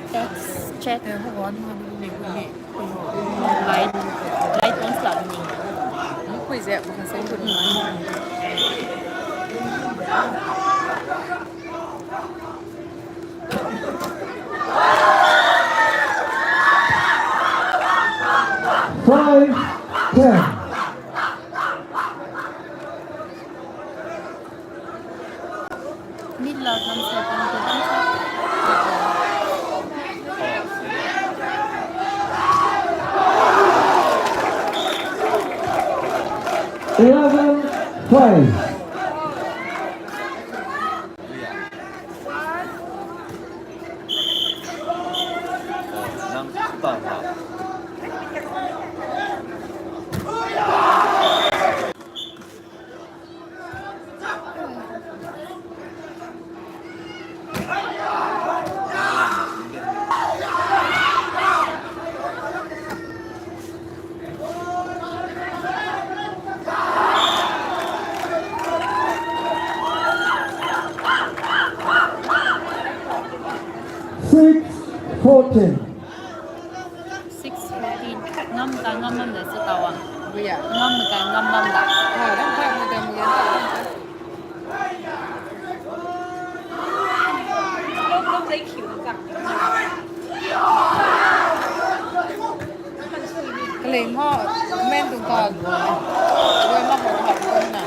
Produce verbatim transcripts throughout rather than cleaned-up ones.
Text chat. Light, light on slap ni. Five, ten. Mid loud lam sa pang ko dam sa. Eleven, five. Six fourteen. Six fourteen. Ngam ta ngam bam da si tawa. Buya. Ngam ta ngam bam da. Ah, ram kha mu da mu yan ta. Kaling ho, men tuang ta. Rui mak ho ha ko na.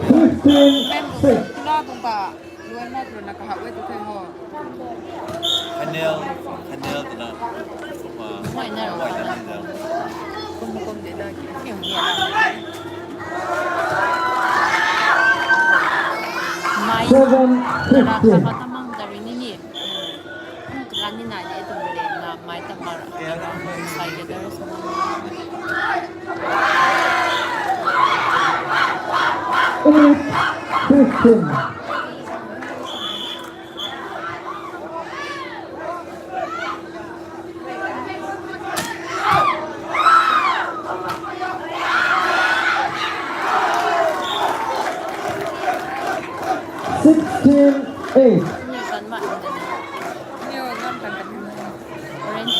Fifteen six. Kula tuang ta. Luai mak rui na kahak e tu the ho. Khanel, khanel tu na. Mai na. Mai na ni da. Kum kum de da ki. Ni ni la. Mai. Seven fifteen. Kama tamang dari ni ni. Kum tu la ni na ni tu le na mai tamar. Sai ke dar sa. Eight fifteen. Sixteen eight. Orange.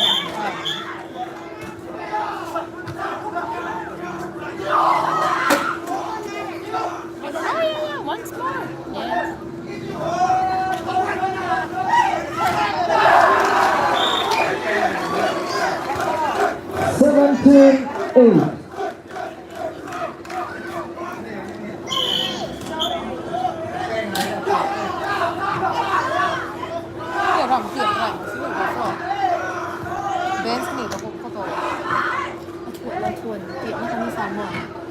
Once more. Yes. Seventeen eight. Ram tiam ram si ko. Bench ni ko ko to. Athuan, athuan tiam na kami sa mo.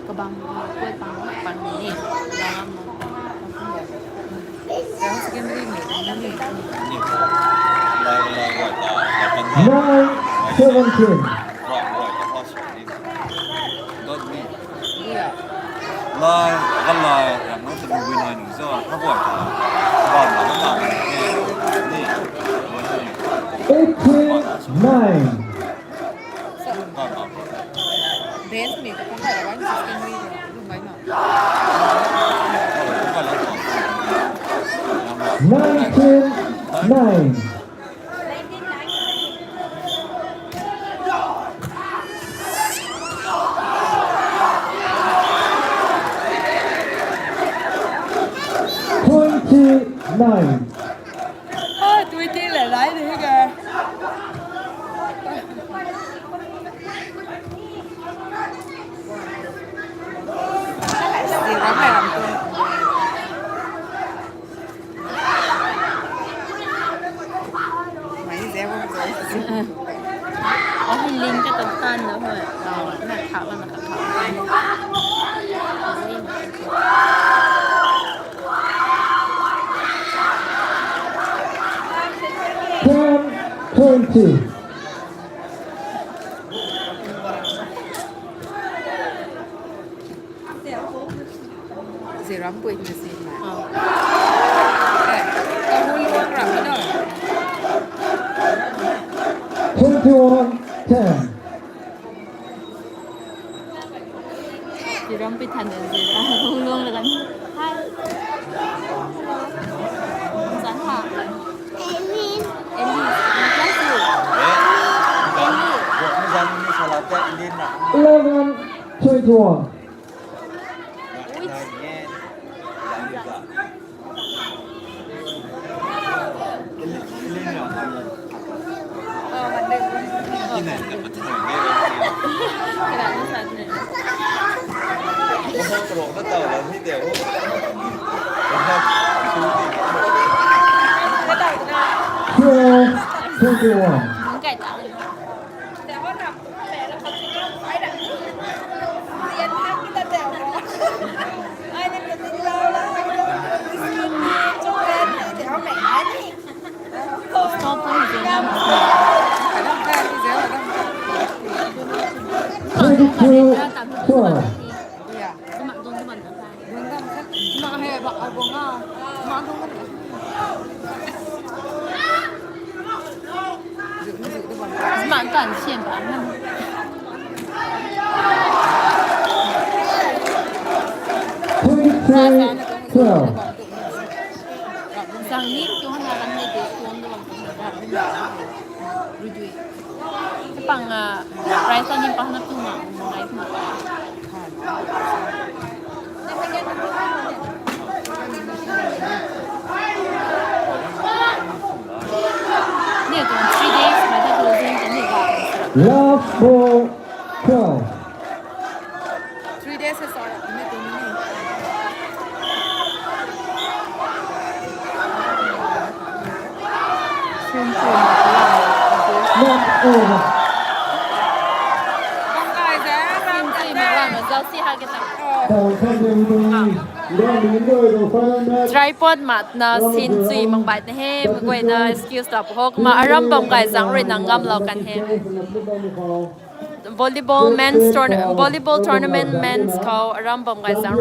Kabang, ah, kuai pang, pang ni. Ram mo. Ram mo. Ram secondary ni, ni. Ni. Lai, lai, lai, lai, lai, lai. Nine seventeen. Lai, lai, lai, lai, lai. Dot me. Lai, kan lai, ram na tu bui nai nung zo, ha bui ta. Ban na ta ni. Ni. Eighteen nine. Bench ni ta kung kai la wan sixteen ni. Lung kai na. Nineteen nine. Twenty nine. Ah, twenty le lai de ga. Zero hai ram tu. Mai zero zero. Oh, ling ka tau tan na hoi. Oh, na khak la na khak khak. Ten twenty. Ziram pui na si ma. Oh. Eh, kahul wang ram na. ten. Tiram pi than den zira. Lung lung la kan. Hi. Zan ha. Ellie. Ellie. Bless you. Ellie. Eleven twenty-one. Twelve twenty-one. Twenty-two twelve. Twenty-three twelve. Pang, ah, prize ni pang na tu ma, prize na. Ni tu three days, ma ta closing ni ga. Last ball, twelve. Three days e sir, ni tu ni. Not over. Tripod matna sin chui mak baih na he, mei guayna excuse ta pu ho, kumna aram bam gay zang rui na ngamlou kan he. Volleyball men's tourna-, volleyball tournament men's khou aram bam gay zang.